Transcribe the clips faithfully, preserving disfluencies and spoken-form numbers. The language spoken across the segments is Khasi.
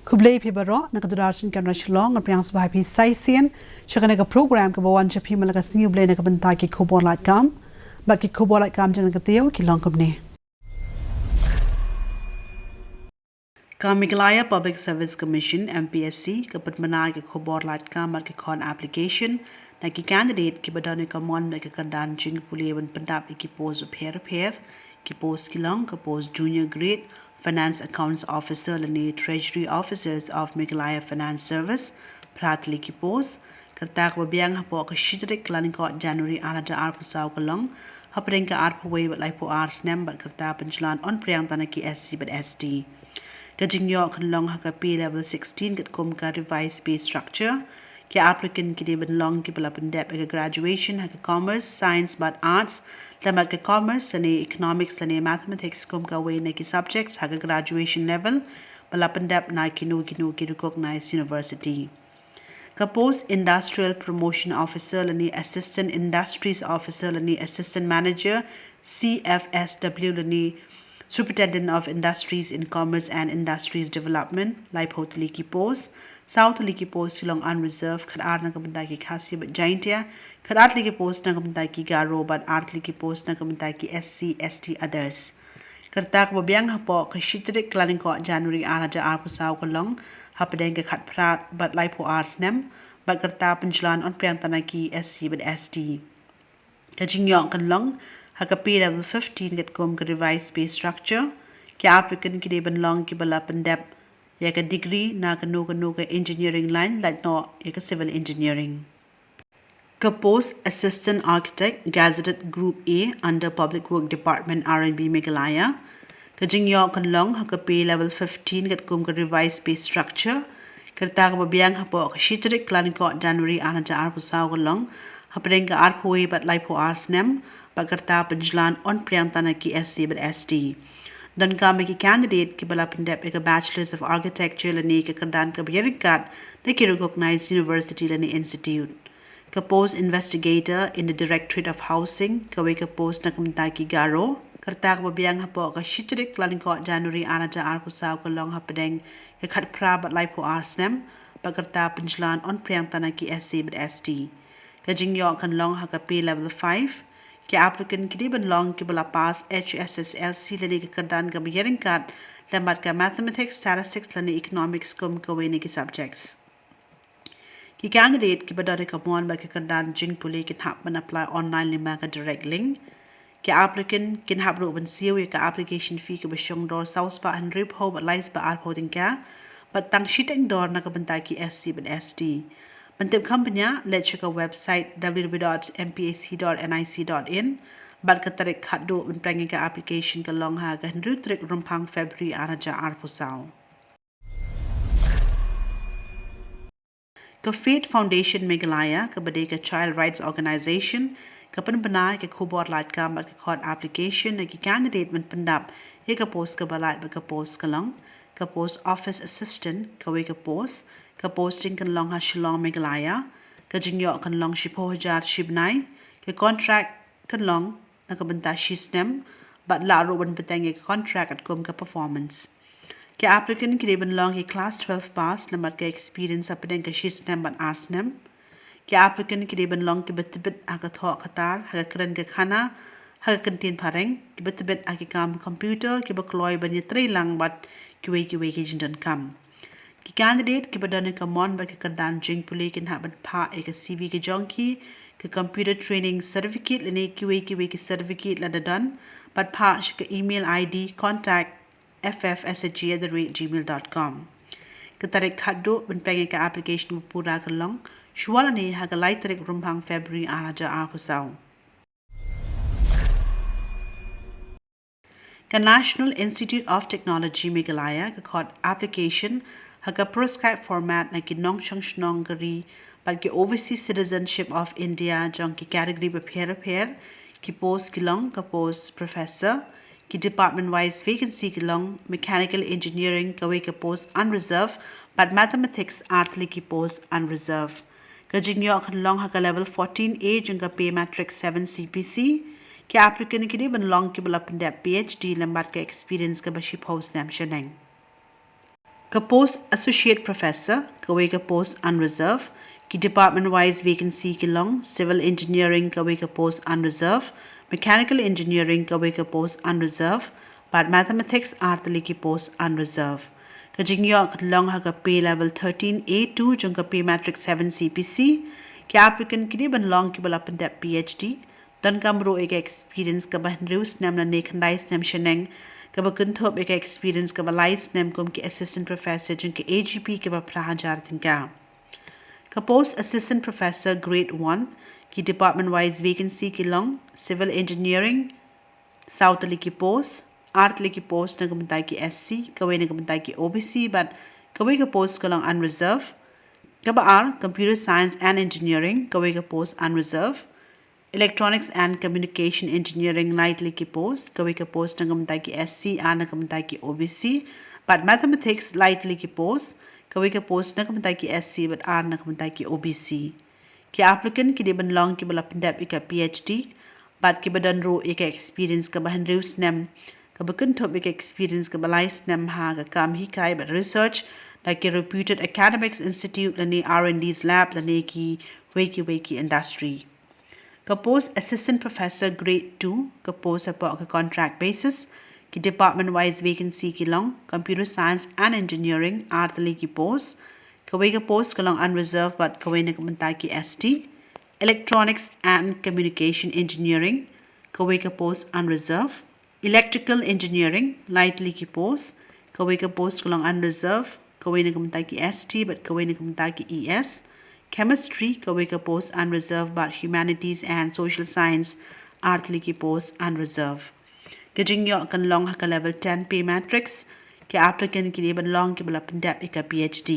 Khublei phi baroh, na ka Doordarshan Kendra Shillong, nga pdiang sngewbha ïa phi sa shisien sha kane ka program kaba wan sha phi man la ka sngi U Blei na ka bynta ki khubor lad kam. Bad ki khubor lad kam jong kane ka taïew ki long kumne. Ka Meghalaya Public Service Commission, M P S C, ka pynbna ïa ki khubor lad kam bad ki khon application na ki candidate kiba don ïa ka mon bad ka kyrdan jingpule ban pyndap ïa ki post bapher bapher. Ki post ki long ka post Junior Grade Finance Accounts Officer lane Treasury Officers of Meghalaya Finance Service, phra tylli ki post. Ka rta kaba biang hapoh ka shi tarik Kyllalyngkot January ar hajar arphew saw ka long hapdeng ka arphew wei bad laiphew ar snem bad ka rta pynjlan yn priang tang na ki S C bad S T. Ka jingïoh kan long ha ka pay level sixteen katkum ka revised pay structure. Ki applicant ki dei ban long kiba la pyndep ïa ka graduation ha ka commerce, science bad arts, lem bad ka commerce lane economics lane mathematics kum kawei na ki subjects ha ka graduation level, ba la pyndep na kino kino ki recognized university. Ka post Industrial Promotion Officer lane Assistant Industries Officer lane Assistant Manager C F S W lane Superintendent of Industries in Commerce and Industries Development, laiphew tylli ki post. Saw tylli ki post ki long unreserved, khatar na ka bynta ki Khasi bad Jaintia, khatar tylli ki post na ka bynta ki Garo bad ar tylli ki post na ka bynta ki S C, S T others. Ka rta kaba biang hapoh ka shi tarik Kyllalyngkot January ar hajar arphew saw ka long hapdeng ka khatphra bad laiphew ar snem bad ka rta pynjlan yn priang tang na ki S C bad S T. Ka jingïoh kan long ha ka pay level fifteen katkum ka revised pay structure. Ki applicant ki dei ban long kiba la pyndep ïa ka degree na kano kano ka engineering line, lait noh ïa ka civil engineering. Ka post Assistant Architect, Gazetted Group A under Public Work Department, R and B Meghalaya. Ka jingïoh kan long ha ka pay level fifteen katkum ka revised pay structure. Ka rta kaba biang hapoh ka shi tarik Kyllalyngkot January ar hajar arphew saw ka long hapdeng ka arphew wei bad laiphew ar snem bad ka rta pynjlan yn priang tang na ki S C bad S T. Donkam ïa ki candidate kiba la pyndep ïa ka Bachelors of Architecture lane ka kyrdan kaba ïaryngkat na ki recognized university lane institute. Ka post Investigator in the Directorate of Housing, kawei ka post na ka bynta ki Garo. Ka rta kaba biang hapoh ka shi tarik Kyllalyngkot January ar hajar arphew saw ka long hapdeng ka khatphra bad laiphew ar snem bad ka rta pynjlan yn priang tang na ki S C bad S T. Ka jingïoh kan long ha ka pay level five. Ki applicant ki dei ban long kiba la pass H S S L C lane ka kyrdan kaba ïaryngkat lem bad ka Mathematics, Statistics lane Economics kum kawei na ki subjects. Ki candidate kiba don ïa ka mon bad ka kyrdan jingpule kin hap ban apply online lyngba ka direct link. Ki applicant kin hap ruh ban siew ïa ka application fee kaba shong dor saw spah hynriewphew bad lai spah arphew tyngka bad tang shiteng dor na ka bynta ki S C bad S T. Ban tip kham bniah, leit sha ka website W W W dot M P S C dot N I C dot in bad ka tarik khatduh ban pynpeng ïa ka application ka long ha ka hynriew tarik Rymphang February ar hajar arphew saw. Ka Faith Foundation Meghalaya, kaba dei ka Child Rights Organization, ka pynbna ïa ka khubor lad kam bad ka khot application na ki candidate ban pyndap ïa ka post kaba lait bad ka post ka long ka post Office Assistant, kawei ka post. Ka posting kan long ha Shillong, Meghalaya. Ka jingïoh kan long shiphew hajar shi bnai. Ka contract kan long na ka bynta shi snem bad lah ruh ban bteng ïa ka contract katkum ka performance. Ki applicant ki dei ban long ki class twelve pass lem bad ka experience hapdeng ka shi snem bad ar snem. Ki applicant ki dei ban long kiba tbit ha ka thoh ka tar, ha ka kren ka khana, ha ka kyntien phareng, kiba tbit ha ki kam computer, kiba kloi ban ïatrei lang bad kiwei kiwei ki jingdonkam. Ki candidate kiba don ïa ka mon bad ka kyrdan jingpule kin hap ban phah ïa ka C V ka jong ki, ka computer training certificate lane kiwei kiwei ki certificate lada don, bad phah sha ka email I D contact F F S H G at the rate gmail dot com. Ka tarik khatduh ban pynpeng ïa ka application ba pura ka long shwa lane ha ka lai tarik Rymphang February ar hajar arphew saw. Ka National Institute of Technology Meghalaya, ka khot application ha ka prescribed format na ki nongshong shnong ka ri bad ki Overseas Citizenship of India jong ki category bapher bapher. Ki post ki long ka post Professor, ki department wise vacancy ki long Mechanical Engineering, kawei ka post unreserved, bad Mathematics, ar tylli ki post unreserved. Ka jingïoh kan long ha ka level fourteen A jong ka pay matrix seven C P C. Ki applicant ki dei ban long kiba la pyndep P H D lem bad ka experience kaba shiphew snem shaneng. Ka post Associate Professor, kawei ka post unreserved. Ki department wise vacancy ki long: Civil Engineering, kawei ka post unreserved; Mechanical Engineering, kawei ka post unreserved; bad Mathematics, ar tylli ki post unreserved. Ka jingïoh kan long ha ka pay level thirteen A two jong ka pay matrix seven C P C. Ki applicant ki dei ban long kiba la pyndep P H D, donkam ruh ïa ka experience kaba hynriew snem lane khyndai snem shaneng, kaba kynthup ïa ka experience kaba lai snem kum ki assistant professor jong ka A G P kaba phra hajar tyngka. Ka post Assistant Professor Grade one, ki department wise vacancy ki long: Civil Engineering, saw tylli ki post, ar tylli ki post na ka bynta ki S C, kawei na ka bynta ki O B C, bad kawei ka post ka long unreserved. Kaba ar, Computer Science and Engineering, kawei ka post unreserved. Electronics and Communication Engineering, lai tylli ki post, kawei ka post na ka bynta ki S C, ar na ka bynta ki O B C, bad Mathematics, lai tylli ki post, kawei ka post na ka bynta ki S C bad ar na ka bynta ki O B C. Ki applicant ki dei ban long kiba la pyndep ïa ka P H D bad kiba don ruh ïa ka experience kaba hynriew snem, kaba kynthup ïa ka experience kaba lai snem ha ka kam hikai bad research na ki reputed academic institute lane R and D's lab lane kiwei kiwei ki industry. Ka post Assistant Professor Grade two, ka post hapoh ka contract basis. Ki department wise vacancy ki long: Computer Science and Engineering, ar tylli ki post, kawei ka post ka long unreserved bad kawei na ka bynta ki S T. Electronics and Communication Engineering, kawei ka post unreserved. Electrical Engineering, lai tylli ki post, kawei ka post ka long unreserved, kawei na ka bynta ki S T bad kawei na ka bynta ki E S. Chemistry, kawei ka post unreserved bad Humanities and Social Science, ar tylli ki post unreserved. Ka jingïoh kan long ha ka level ten pay matrix. Ki applicant ki dei ban long kiba la pyndep ïa ka P H D.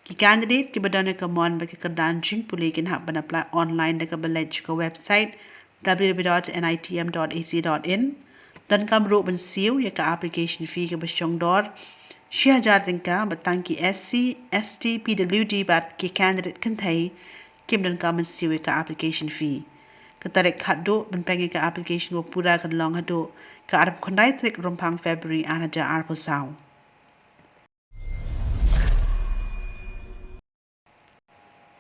Ki candidate kiba don ïa ka mon bad ka kyrdan jingpule kin hap ban apply online da kaba leit sha ka website W W W dot N I T M dot A C dot in. Donkam ruh ban siew ïa ka application fee kaba shongdor shi hajar tyngka, bad tang ki S C, S T, P W D bad ki candidate kynthei kim donkam ban siew ïa ka application fee. Ka tarik khatduh ban pynpeng ïa ka application ba pura kan long haduh ka arphew khyndai tarik Rymphang February ar hajar arphew saw.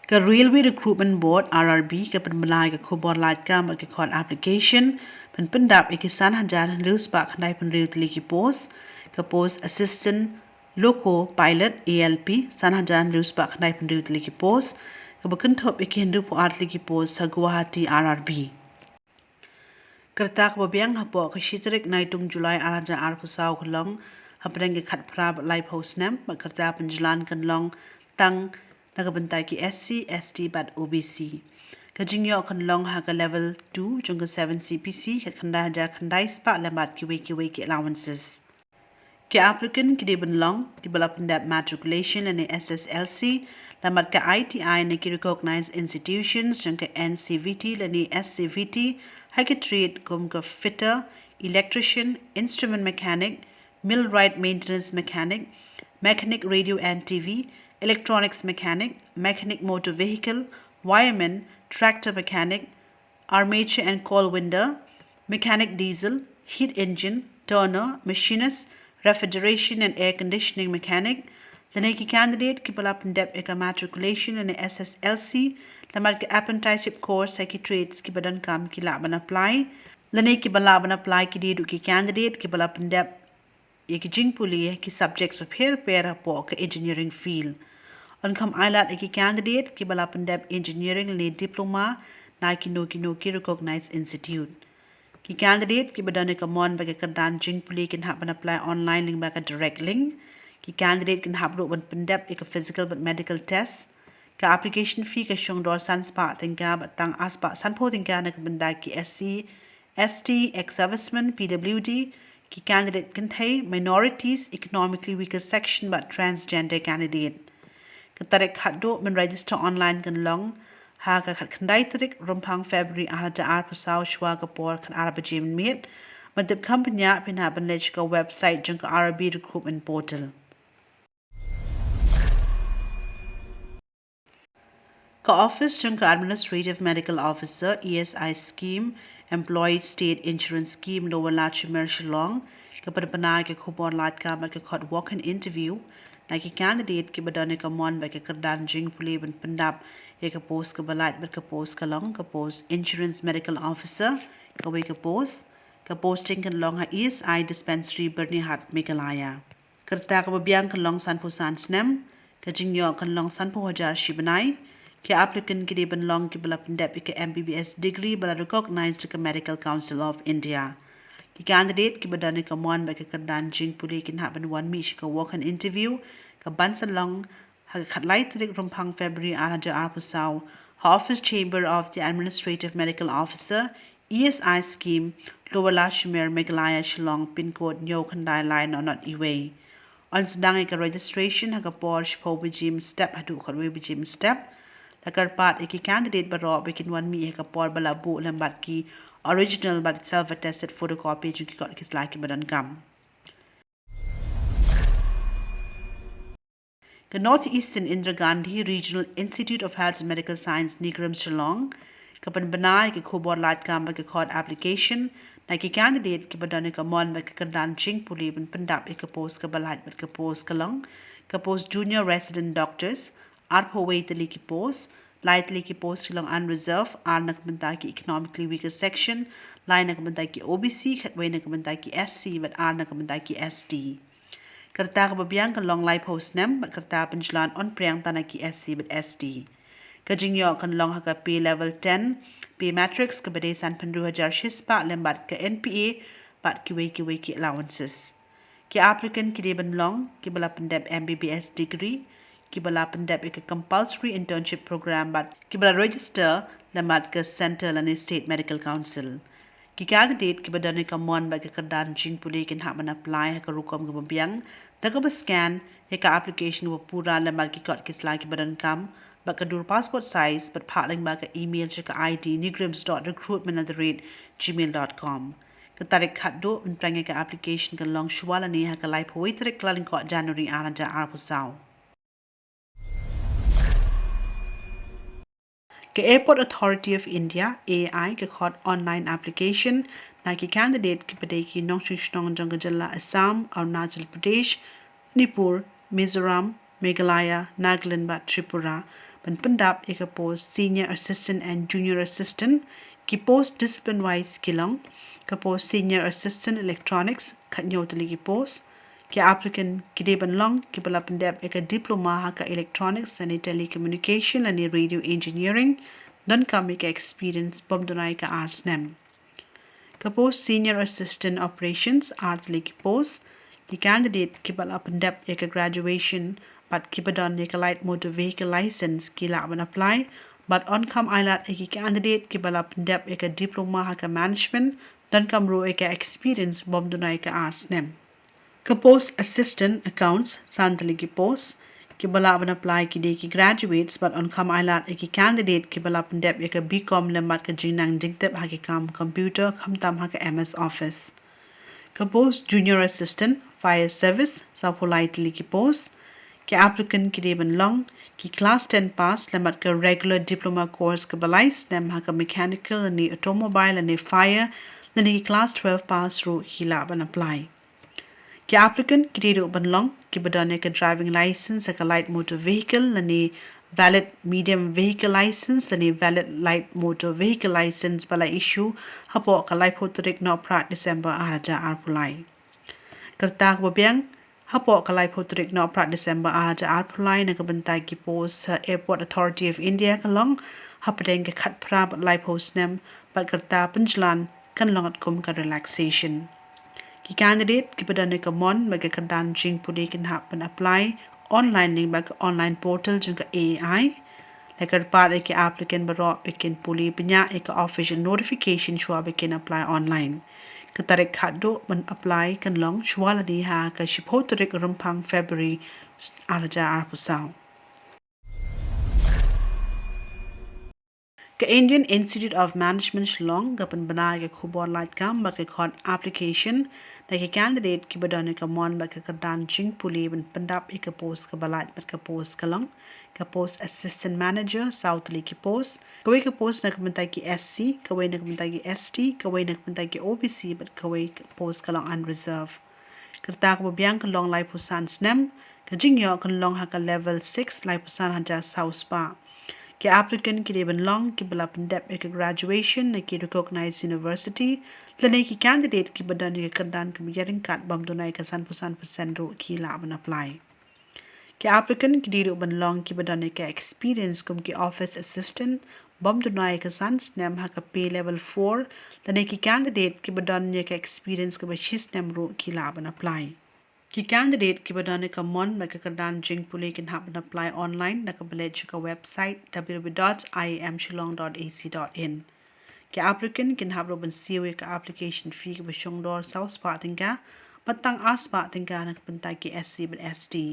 Ka Railway Recruitment Board, R R B, ka pynbna ïa ka khubor lait kam bad ka khot application ban pyndap ïa ki san hajar hynriew spah khyndaiphew hynriew tylli ki post. Ka post Assistant Loco Pilot, A L P, san hajar hynriew spah khyndaiphew hynriew tylli ki post, kaba kynthup ïa ki hynriewphew ar tylli ki post ha Guwahati R R B. Ka rta kaba biang hapoh ka shi tarik Naitung July ar hajar arphew saw ka long hapdeng ka khatphra bad laiphew snem, bad ka rta pynjlan kan long tang na ka bynta ki S C, S T bad O B C. Ka jingïoh kan long ha ka level two jong ka seven C P C, khatkhyndai hajar khyndai spah lem bad kiwei kiwei ki allowances. Ki applicant ki dei ban long kiba la pyndep matriculation lane S S L C lem bad ka I T I na ki recognized institutions jong ka N C V T lane S C V T ha ki trade kum ka fitter, electrician, instrument mechanic, millwright maintenance mechanic, mechanic radio and T V, electronics mechanic, mechanic motor vehicle, wireman, tractor mechanic, armature and coil winder, mechanic diesel, heat engine, turner, machinist, refrigeration and air conditioning mechanic, lane ki candidate kiba la pyndep ïa ka matriculation lane S S L C lem bad ka apprenticeship course ha ki trades kiba donkam ki lah ban apply, lane kiba lah ban apply ki dei ruh ki candidate kiba la pyndep ïa ki jingpule ha ki subjects bapher bapher hapoh ka engineering field. Yn kham ailad ïa ki candidate kiba la pyndep engineering lane diploma na kino kino ki recognized institute. Ki candidate kiba don ïa ka mon bad ka kyrdan jingpule kin hap ban apply online lyngba ka direct link. Ki candidate kin hap ruh ban pyndep ïa ka physical bad medical test. Ka application fee ka shongdor san spah tyngka bad tang ar spah sanphew tyngka na ka bynta ki S C, S T, ex-servicemen, P W D, ki candidate kynthei, minorities, economically weaker section bad transgender candidate. Ka tarik khatduh ban register online kan long ha ka khatkhyndai tarik Rymphang February ar hajar arphew saw shwa ka por khatar baje mynmiet. Ban tip kham bniah phin hap ban leit sha ka website jong ka R R B recruitment portal. Ka office jong ka Administrative Medical Officer, E S I scheme, Employee State Insurance Scheme, Lower Lachumiere, Shillong, ka pynbna ïa ka khubor lait kam bad ka khot walk-in interview Na ki candidate kiba don ïa ka mon bad ka kyrdan jingpule ban pyndap ïa ka post kaba lait bad ka post ka long ka post Insurance Medical Officer, kawei ka post, ka posting kan long ha E S I Dispensary Byrnihat, Meghalaya. Ka rta kaba biang kan long sanphew san snem, ka jingïoh kan long sanphew hajar shi bnai. Ki applicant ki dei ban long kiba la pyndep ïa ka M B B S degree ba la recognized da ka Medical Council of India. Ki candidate kiba don ïa ka mon bad ka kyrdan jingpule kin hap ban wan mih sha ka walk-in interview kaban sa long ha ka khatlai tarik Rymphang February ar hajar arphew saw ha Office Chamber of the Administrative Medical Officer, E S I Scheme, Lower Lashmer, Meghalaya, Shillong, pin code hynñiew khyndai lai nod nod uwei. Yn sdang ïa ka registration ha ka por shiphew baje mynstep haduh khatwei baje mynstep. La kyrpad ïa ki candidate baroh ba kin wan mih ha ka por ba la buh lem bad ki original bad self attested photocopy jong ki kot ki sla kiba donkam. Ka North Eastern Indira Gandhi Regional Institute of Health and Medical Science, NEIGRIHMS, Shillong ka pynbna ïa ka khubor lad kam bad ka khot application na ki candidate kiba don ïa ka mon bad ka kyrdan jingpule ban pyndap ïa ka post kaba lait bad ka post ka long ka post Junior Resident Doctors, arphew wei tylli ki post. Lai tylli ki post ki long unreserved, ar na ka bynta ki economically weaker section, lai na ka bynta ki O B C, khatwei na ka bynta ki S C bad ar na ka bynta ki S T. Ka rta kaba biang ka long laiphew snem bad ka rta pynjlan yn priang tang na ki S C bad S T. Ka jingïoh kan long ha ka pay level ten pay matrix kaba dei sanphew hajar shispah lem bad ka N P A bad kiwei kiwei ki allowances. Ki applicant ki dei ban long kiba la pyndep M B B S degree, kiba la pyndep ïa ka compulsory internship program bad kiba la register lem bad ka Centre lane State Medical Council. Ki candidate kiba don ïa ka mon bad ka kyrdan jingpule kin hap ban apply ha ka rukom kaba biang da kaba scan ïa ka application kaba pura lem bad ki kot ki sla kiba donkam bad ka dur passport size bad phah lyngba ka email sha ka I D NEIGRIHMS dot recruitment at the rate gmail dot com. Ka tarik khatduh ban pynphrang ïa ka application kan long shuwa lane ha ka laiphew wei tarik Kyllalyngkot January ar hajar arphew saw. Ka Airport Authority of India, A A I, ka khot online application na ki candidate kiba dei ki nongshong shnong jong ka jylla Assam, Arunachal Pradesh, Manipur, Mizoram, Meghalaya, Nagaland bad Tripura ban pyndap ïa ka post Senior Assistant and Junior Assistant. Ki post discipline wise ki long ka post Senior Assistant Electronics, khathynñiew tylli ki post. Ki applicant ki dei ban long kiba la pyndep ïa ka diploma ha ka Electronics lane Telecommunication lane Radio Engineering, donkam ïa ka experience bym duna ïa ka ar snem. Ka post Senior Assistant Operations, ar tylli ki post. Ki candidate kiba la pyndep ïa ka graduation bad kiba don ïa ka light motor vehicle license ki lah ban apply bad yn kham ailad ïa ki candidate kiba la pyndep ïa ka diploma ha ka management, donkam ruh ïa ka experience bym duna ïa ka ar snem. Ka post Assistant Accounts, san tylli ki post. Kiba lah ban apply ki dei ki graduates bad yn kham ailad ïa ki candidate kiba la pyndep ïa ka B Com lem bad ka jingnang jingtip ha ki kam computer khamtam ha ka M S Office. Ka post Junior Assistant Fire Service, sawphew lai tylli ki post. Ki applicant ki dei ban long ki class ten pass lem bad ka regular diploma course kaba lai snem ha ka mechanical lane automobile lane fire, lane ki class twelve pass ruh ki lah ban apply. Ki applicant ki dei ruh ban long kiba don ïa ka driving license ha ka light motor vehicle lane valid medium vehicle license lane valid light motor vehicle license ba la issue hapoh ka laiphew tarik Nohprah December ar hajar arphew lai. Ka rta kaba biang hapoh ka laiphew tarik Nohprah December ar hajar arphew lai na ka bynta ki post ha Airport Authority of India ka long hapdeng ka khatphra bad laiphew snem bad ka rta pynjlan kan long katkum ka relaxation. Ki candidate kiba don ïa ka mon bad ka kyrdan jingpule kin hap ban apply online lyngba ka online portal jong ka A A I. La kyrpad ïa ki applicant baroh ba kin pule bniah ïa ka official notification shuwa ba kin apply online. Ka tarik khatduh ban apply kan long shuwa lane ha ka shiphew tarik Rymphang February ar hajar arphew saw. Ka Indian Institute of Management Shillong ka pynbna ïa ka khubor laitkam bad ka khot application na ki candidate kiba don ïa ka mon bad ka kyrdan jingpule ban pyndap ïa ka post kaba lait bad ka post ka long ka post Assistant Manager, saw tylli ki post. Kawei ka post na ka bynta ki S C, kawei na ka bynta ki S T, kawei na ka bynta ki O B C bad kawei ka post ka long unreserved. Ka rta kaba biang ka long laiphew san snem, ka Ka jingïoh kan long ha ka level six, laiphew san hajar saw spah. Ki applicant ki dei ban long kiba la pyndep ïa ka graduation na ki recognized university, lane ki candidate kiba don ïa ka kyrdan kaba ïaryngkat bym duna ïa ka sanphew san percent ruh ki lah ban apply. Ki applicant ki dei ruh ban long kiba don ïa ka experience kum ki office assistant bym duna ïa ka san snem ha ka pay level four, lane ki candidate kiba don ïa ka experience kaba shi snem ruh ki lah ban apply. Ki candidate kiba don ïa ka mon bad ka kyrdan jingpule kin hap ban apply online na kaba leit sha ka website w w w dot i m shillong dot a c dot in. Ki applicant kin hap ruh ban siew ïa ka application fee kaba shongdor saw spah tyngka bad tang ar spah tyngka na ka bynta ki S C bad S T.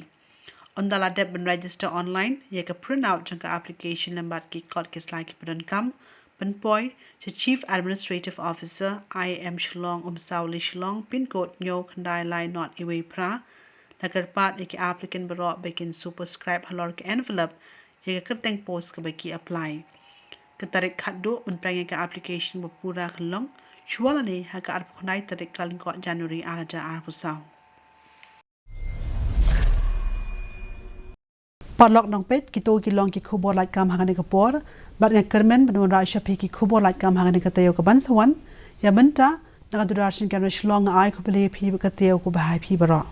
Ynda la dep ban register online, ïa ka print out jong ka application lem bad ki kot ki sla kiba donkam, pynpoi sha Chief Administrative Officer, I M Shillong, Umsawli, Shillong, pin code hynñiew khyndai lai not wei phra. La kyrpad ïa ki applicant baroh ba kin superscribe halor ka envelope ïa ka kyrteng post kaba ki apply. Ka tarik khatduh ban pynphrang ïa ka application ba pura kan long shuwa lane ha ka arphew khyndai tarik Kyllalyngkot January ar hajar arphew saw. Paralok nongpeit, kito ki long ki khubor lait kam ha kane ka por, bad nga kyrmen ban wanrah sha phi ki khubor lait kam ha kane ka taïew kaban sa wan. Ïa mynta, na ka Doordarshan Canara Shillong nga ai khublei ïa phi bad ka taïew kaba ha ïa phi baroh.